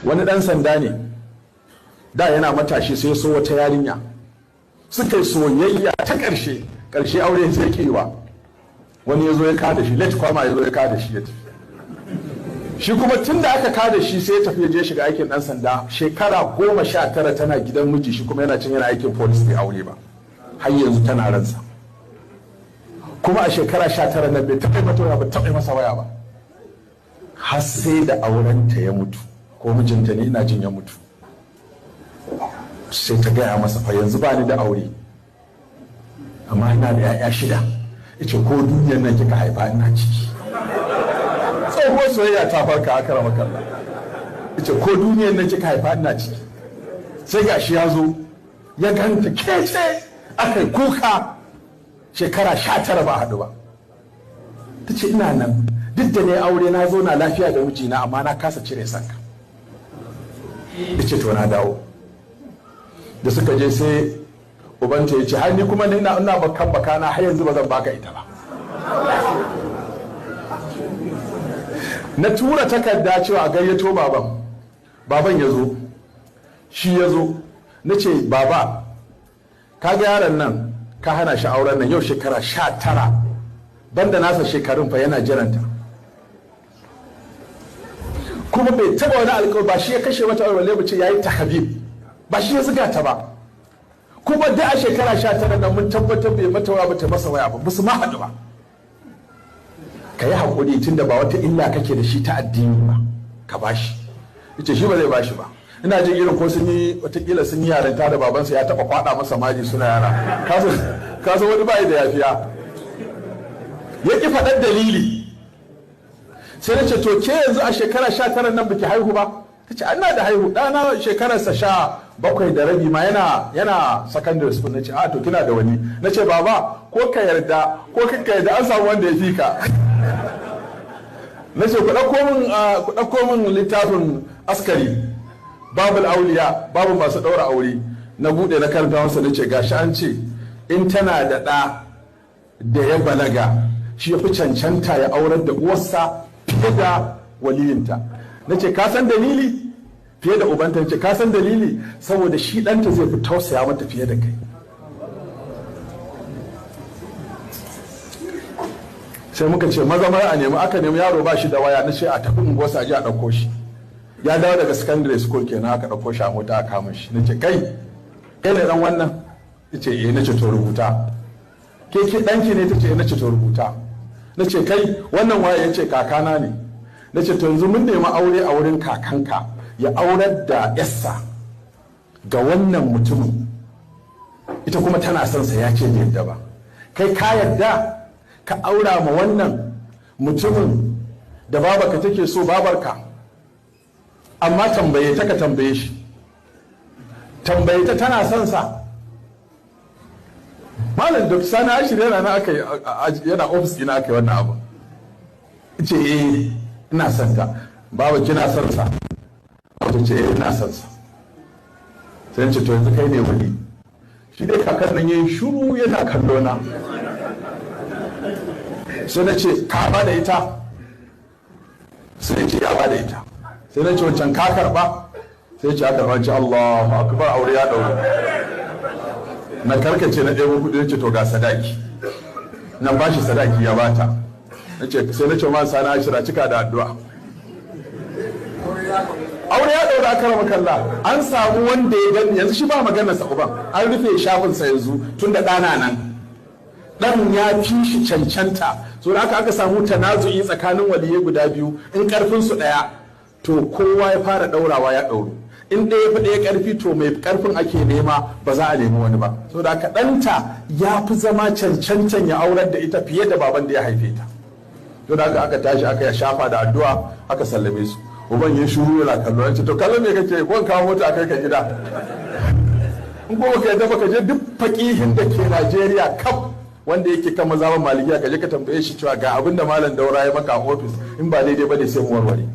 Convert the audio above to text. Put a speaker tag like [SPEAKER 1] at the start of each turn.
[SPEAKER 1] Wani ɗan sanda ne da yana matashi, sai so wata yarinya, suka yi soyayya ta ƙarshe ƙarshe, aure sai kewa. Wani ya zo ya kada shi, late comer ya zo ya kada shi, ya tafi. Shi kuma tun da aka kada shi, sai ya tafi, ya je shiga aikin ɗan sanda. Shekara 19 tana gidan miji, shi kuma yana can yana aikin police, bai aure ba har yanzu, tana ransa. Kuma a shekara 19 nan bai taɓa mata waya ba, taɓa masa waya ba, har sai da aurenta ya mutu, ko mijinta ne ina jin ya mutu. Sai ta gaya masa, "Fa yanzu ba ni da aure, amma ina da 'ya'ya shida." Ita ko duniyar nan kika haifa ina ciki. Tsohuwar soyayya ta farka, aka rama kalla. Ita ko duniyar nan kika haifa ina ciki. Sai gashi ya zo ya ganta, kece aka yi kuka, shekara 19 ba haɗu ba. Ta ce, "Ina nan, duk da ne aure na zo na lafiya da mijina, amma na kasa cire sanka." Ya ce, "To, na dawo." Da suka je, sai ubanta ya ce, "Har ni kuma ina bakan bakana, har yanzu ba zan baka ita ba." Na tura takarda cewa a gayyato baban. Baban ya zo, shi ya zo. Na ce, "Baba, ka ga yaron nan, ka hana shi auren nan yau shekara 19, banda nasa shekarun fa yana jiranta, kuma bai taba wani alkawari ba. Shi ya kashe mata aure balle ce yayi tahbib, ba shi ya zuga ta ba. Kuma da a shekara 19 nan mun tabbatar bai mata waya ba, ta masa waya ba, ba su ma haɗu ba. Ka yi haƙuri, tunda ba wata illa kake da shi ta addini ba, ka bashi." Yace shi ba zai bashi ba. Ina jin irin ko sun yi, watakila sun yi yarinta da babansa, ya taba kwada masa maji suna yara. Kasan wani bai da yafiya, ya ki faɗar dalili. Sai na ce, "To, ke yanzu a shekara 19 nan baki haihu ba?" Ta ce, "Ana da haihu, ɗana shekararsa 17.5 ma, yana secondary school." Na ce, "A to, kina da wani." Na ce, "Baba, ko ka yarda ko ka yarda, an samu wanda ya fi ka." Na ce, "Ku ɗauko min littafin Askari, Babul Auliya, babu masu ɗaura aure." Na buɗe na karanta masa, na ce, "Gashi an ce in tana da ɗa da ya balaga, shi ya fi cancanta ya aurar da uwarsa fiye da waliyinta." Na ce, "Ka san dalili?" Fiye da ubanta. Na ce, "Ka san dalili? Saboda shi ɗanta zai fi tausaya mata fiye da kai." Sai muka ce maza mara a nemi, aka nemi yaro, ba shi da waya. Na ce a tafi unguwarsa, a je a ɗauko shi. Ya dawo daga secondary school kenan, aka ɗauko shi a mota, aka kama shi. Na ce, "Kai, kai ne dan wannan?" Ya ce, "Eh." Na ce, "To, rubuta." "Ke ɗanki ne?" Ta ce, "Na ce, to, rubuta." Na ce, "Kai, wannan waye?" Ya ce, "Kakana ne." Na ce, "To, yanzu mun nemi aure a wurin kakanka, ya aurar da yassa ga wannan mutumin. Ita kuma tana son sa, ya ce bai yadda ba. Kai ka yadda ka aura ma wannan mutumin da babarka take so, babarka? Amma tambaye ta, ka tambaye shi, tambaye ta, tana son sa." Malam Dr. Sani Ashir yana na aka yana ofis ina aka yi wannan abu. Ce, "Eh, ina son ta." "Baba, kina son sa?" Ta ce, "Eh, ina son sa." Sai ce, "To, yanzu kai ne wali." Shi dai kakan nan yayin shuru yana kallo na. Sai na ce, "Ka ba da ita?" Sai ce ya ba da ita. Sai na ce, "Wancan ka karba?" Sai ce, "Aka karba." Ce, "Allahu akbar, aure ya dauro." Na karkace, na ɗebo kuɗi, na ce, "To, ga sadaki." Na ba shi sadaki, ya bata. Sai na ce ma Sani Ashira, "Cika da addu'a." Aure ya ɗaura, aka rama kalla. An samu wanda ya gani yanzu, shi ba maganar sa, uban an rufe shafin sa yanzu, tun da ɗana nan, ɗan ya fi shi cancanta. So da aka samu tanazu'i tsakanin waliyai guda biyu, in karfin su ɗaya, to kowa ya fara ɗaurawa ya ɗauru. In ɗaya fi ɗaya ƙarfi, to mai ƙarfin ake nema, ba za a nemi wani ba. So da aka ɗanta ya fi zama cancantan ya aurar da ita fiye da baban da ya haife ta. To da aka tashi, aka ya shafa da addu'a, aka sallame su. Uban ya shuru yana kallo. Ya ce, "To, kallon me kake? Ko kawo mota kai ka gida? In ko baka yadda baka je duk faqihin da ke Najeriya kaf, wanda yake kan mazaban Malikiya, ka je ka tambaye shi cewa ga abin da Malam Daura ya maka a ofis, in ba daidai bane sai mu warware."